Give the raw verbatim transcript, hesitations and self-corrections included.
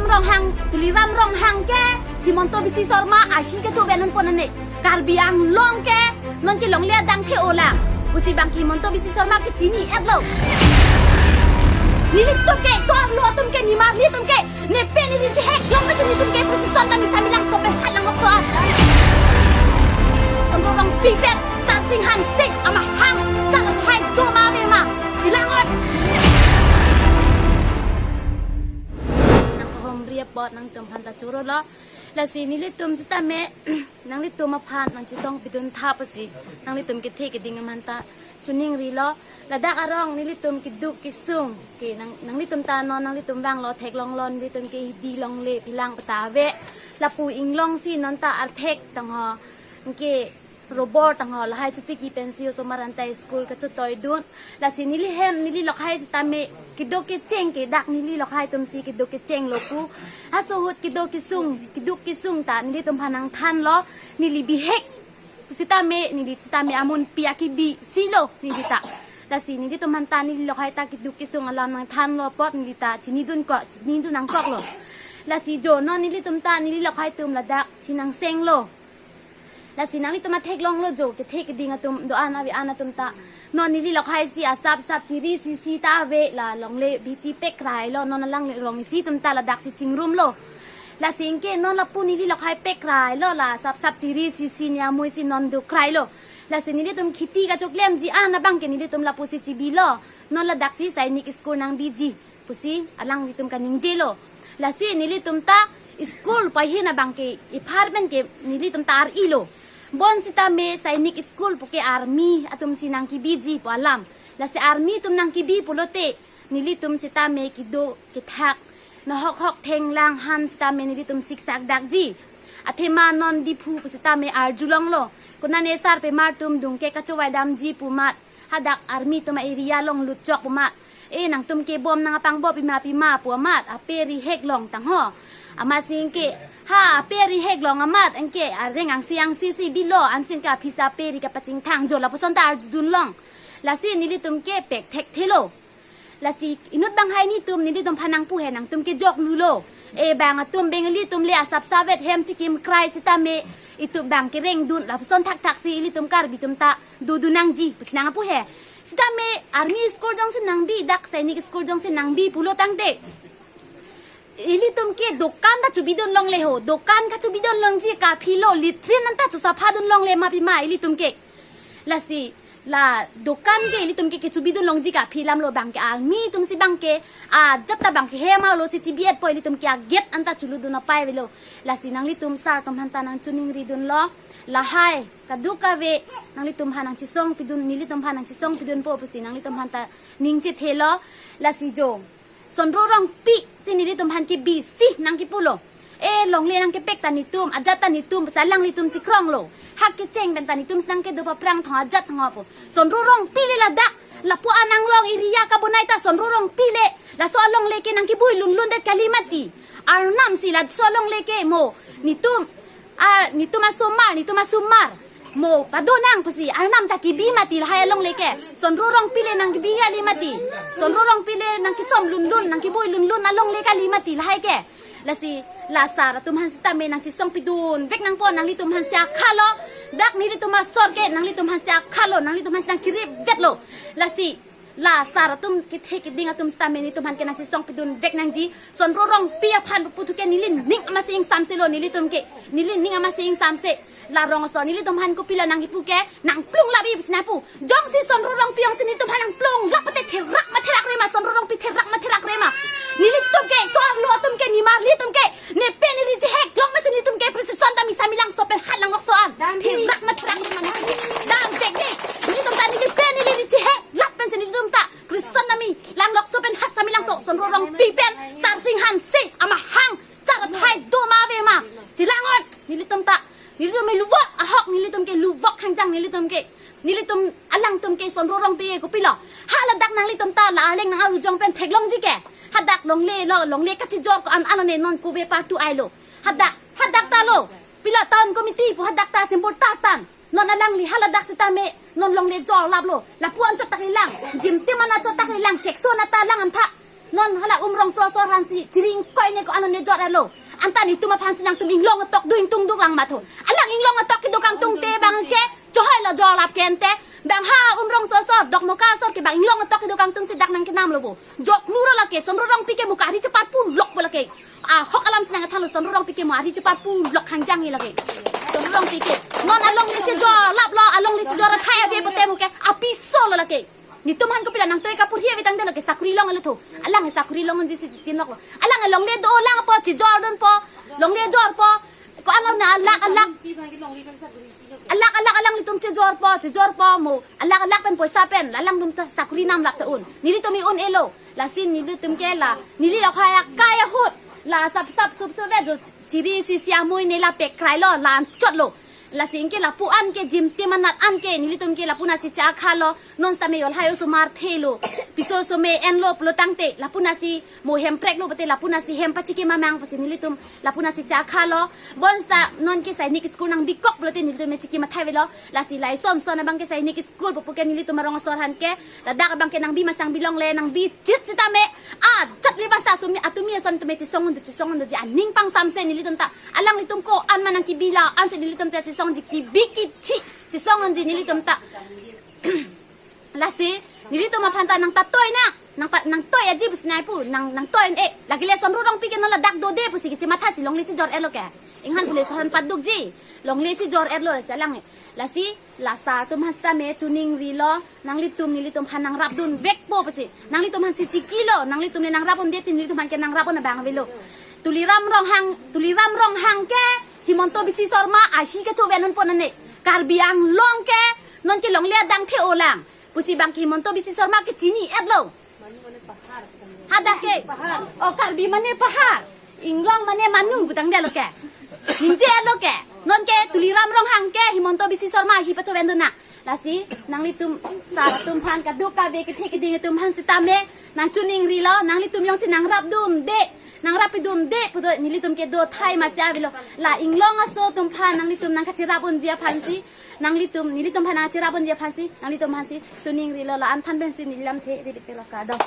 Ronghang, Tuliram Ronghang ke Himanta Biswa Sarma ahin ke chobe non pon ane. Karbi Anglong ke non ke longle adang the-olang pusi bang ke Himanta Biswa Sarma ke chini-etlo. Nelitum ke so-arlo atum ke, nimarli atum ke, ne pen neli chehek long mesi nelitum ke presi son ta misa milang so pen halang ok so-an. Sonro Rongpi pen Sarsing Hanse amahang charo thai do ma ave ma. Chelang-ot. Nangkehomri apot nangtum aphan ta chorolo. Lasi nelitum sitame nanglitum aphan nangchesong pidun tha pusi nanglitum kethe keding aphan ta choningrilo. Ladak arong nelitum keduk kesung ke nang, nanglitum ta non nanglitum vanglo theklonglo, nelitum ke hidi longle pilang peta ave. Lapu inglong si non ta arthek tangho. Anke robor tangho, lahai chotiki pensi osomar anta school kachotoi dun. Lasi neli hem, neli lokhai sitame keduk kecheng ke dak neli lokhai atum si keduk kechenglo pu. Haso ahut keduk kesung, keduk kesung ta nelitum aphan nangthanlo, neli bihek sitame, neli sitame amunpi akibi silo neli ta. Lasi nelitum aphan ta neli lokhai ta keduk kesung alam nangthanlo apot neli ta chinidun ko, chinidun nangkoklo. Lasi jo non nelitum ta neli lokhai atum ladak si nangsenglo. Lasi nanglitum ta theklonglo jo, kethe keding atum do-an ave-an atum ta. Non neli lokhai si asap sap chiri si si ta ave, la longle bihek pekrai lo, non alangrong isi atum ta ladak si chingrumlo. Lasi anke non lapu neli lokhai pekrai lo, la asap sap chiri si si niamui si non dukrai lo. Lasi nelitum kheti kachoklemji an abang ke nelitum lapu si chibilo. Non ladak si Sainik School nangbiji pusi alanglitum kaningjelo. Lasi nelitum ta school pahin abang ke ipharmen ke nelitum ta ar-ilo. Bon sitame Sainik School pu ke army atum si nangkebiji pu alam. Lasi army atum nangkebi pulote nelitum sitame kedo kethak nahok hok thenglang han sitame nelitum siksak dakji. Athema non Diphu pu sitame arjulonglo. Konane sarpimar atum dungke kachovai damji pu amat, hadak army atum a-area along lutchok pu amat, e nangtum ke bom nangpangbom pima pima pu amat, ape ri heklong tangho. Amatsi anke, ha, ape ri heklong amat anke areng angsi angsi si bilo, ansi anke aphi si ape ri kapachingthang jo lapuson ta arjudunlong. Lasi nelitum ke pek thekthelo. Lasi inut banghai netum nelitum aphan nangpu he, nangtum ke joklulo. E bang atum Bengali atum le asap savet hem chikimkrai sitame itum bang kerengdun lapuson thakthak si ilitum Karbi atum ta dodun nangji pusi nangpu he. Sitame army school jongsi nangbi, dak Sainik School jongsi nangbi pulo tangte ilitum ke dokan ta chobidun longle ho, dokan kachobidun longji, kaphilo, latrine anta chosaphadun longle ma pima ilitum ke. Lasi la dokan ke ilitum ke kechobidun longji, kaphi alamlo, bang ke army atum si bang ke ajat ta bang ke hem alo si chibi-etpo, ilitum ke a-gate anta cholutdun apai avelo. Lasi nanglitum sar atum aphan ta nangchoningridunlo, lahai kadokave nanglitum aphan nangchesong pidun, nelitum aphan nangchesong pidunpo pusi nanglitum aphan ta ningchethelo. Lasi jo Sonro Rongpi si nelitum aphan ke bisi nangkipulo. E longle nangkepek ta netum, ajat ta netum, pusi alanglitum chikronglo. Hak kecheng pen ta netum si nangkedo paphrang thong ajat thong apo. Sonro Rongpi le ladak, lapu-an Anglong area kabonai ta Sonro Rongpi le. Laso alongle ke nangkebui lunlundet kali mati. Arnam si laso alongle ke mo netum, a, netum asomar, netum asomar mo padonang pusi arnam ta kebi mati lahai alongle ke. Sonro Rongpi le nangkebi kali mati. Sonro Rongpi le nangkesom lunlun, nangkebui lunlun alongle kali mati lahai ke. Lasi la sar atum aphan sitame nangchesong pidun vek nangpo, nanglitum aphan si akhalo. Dak nelitum asor ke nanglitum aphan si akhalo, nanglitum aphan si nangchirip vetlo. Lasi la sar atum kethe keding atum sitame netum aphan ke nangchesong pidun vek nangji. Sonro Rongpi aphan puthu ke neli ning amatsi ingsamselo, nelitum ke neli ning amatsi ingsamse. La rong asor nelitum aphan kopilo nangkipu ke, nangplung labi pusi nangpu. Jongsi Sonro Rongpi jongsi netum aphan nangplung lap pute therak ma therak re ma, Sonro Rongpi therak ma therak re ma. Nelitum ke so-arlo atum ke, nimarli atum ke, ne pen neli chehek long mesi netum ke presi son ta misa milang so pen halang ok so-an. Dam di. Therak ma therak re ma netum ke. Dam dek dek. Netum ta neli pen neli chehek lap pensi netum ta presi son ta milang ok so pen hat sa milang so, Sonro Rongpi pen Sarsing Hanse amahang charo thai do ma ave ma. Chelang-ot, nelitum ta, nelitum me luvok ahok, nelitum ke luvok hangjang, nelitum ke, nelitum alangtum ke Sonro Rongpi ke kopilo. Haladak nanglitum ta la Arleng nang-arujong pen theklongji ke. Hadak longle lo, longle kachijor ko-an alone non kove partu ailo. Hadak, hadak ta lo. Pilo town committee pu hadak ta symbol tartan. Non alangli haladak sitame non longle jor laplo. Lapu-an chot tak ilang. Jim tim ana chot tak ilang. Chekso na ta lang amtha. Non hala Umrongso asor aphansi chiri ingkoi ne ko-an ne jor-etlo. Anta netum aphansi nangtum inglong atok do ingtungduk lang matho. Alang inglong atok kedo kangtungte abang ke chohoi lo jorlap ke ante. Bang ha Umrongso asor, Dokmoka asor ke bang inglong atok kedo kangtungsi dak nangkenamlo bo. Jok muro lake, Sonro Rongpi ke mo ke ari cheparpulokpo lake. Ahok alamsi nangkethanlo, Sonro Rongpi ke mo ari cheparpulok hangjang lake. Sonro Rongpi ke. Non alongle chejorlaplo, alongle chejor athai ave pote mo ke apiso lo lake. Netum aphan kopilo nangtoi kaporhi ave tangte lake sakori longlo tho. Alang sakori longjisi chitinloklo. Alang longle dolang po, chejordunpo. Longle jorpo. Ko-an lo na alak alak. Alak alak alanglitum chejorpo, chejorpo mo. Alak alak pen poisa pen. Alangtum ta sakori namlak ta un. Nelitum i un-elo. Lasi nelitum ke la. Neli la khaya kaya ahut. La sap sap sup sup ve jo chiri si si amui ne la pekrai lo, la anchot lo. Lasi anke lapu-an ke jimtim anat an ke nelitum ke lapu-an si cha khalo, non sitame yol hai osomar thelo, piso osome enlo pulo tangte, lapu-an si mo hem preklo pote lapu-an si hem pachiki mamang pusi nelitum lapu-an si cha khalo, bonsita non ke Sainik School nangbikok pulote nelitum chiki mathai avelo, lasi lason son abang ke Sainik School pupu ke nelitum arong asor aphan ke, ladak abang ke nangbi masang bilongle, nangbi chit sitame, ah, chat li basa sumi atumi ason tumi chisong undo chisong undo ji aning pangsamse nelitum ta, alanglitum ko-an ma nangkibi la, ansi nelitum ta chisongji kibi kithi, chisong unji nelitum ta. Lasi, nelitum aphan ta nangtatoi na, nang pa, nangtoi aji pusi nai pu, nang, nangtoi un-e, lake le Sonro Rongpi ke non ladak dode pusi kechimatha si longle chejor-etlo ke. Inghan pule sohan padukji, longle chejor-etlo lasi alang e. Lasi, la sar atum aphan sitame choningrilo, nanglitum, nelitum aphan nangrapdunvekpo pusi. Nanglitum aphansi chikilo, nanglitum le nangrap unde te nelitum aphan ke nangrap un abang avelo. Tuliram Ronghang, Tuliram Ronghang ke, Himanta Biswa Sarma ahi kechoven unpo nane. Karbi Anglong ke, non ke longle adang the-olang. Pusi bang ke Himanta Biswa Sarma ke chini-etlo. Hadak ke. Oh, Karbi mane pahar. Inglong mane manu pu tangdetlo ke. Ningje-etlo ke. Non ke Tuliram Ronghang ke Himanta Biswa Sarma ahi pachevendun na. Lasi nanglitum sar atum aphan kaduk kave kethe keding atum aphan sitame nangchoningrilo, nanglitum jongsi nangrapdunde. Nangrapdunde pudo nelitum ke do thai masi avelo. La inglong aso atum aphan nanglitum nangkacherap unji aphansi. Nanglitum, nelitum aphan nangcherap unji aphansi, nanglitum aphansi choningrilo la-an than pensi neli lamthe ri bete lo kardom.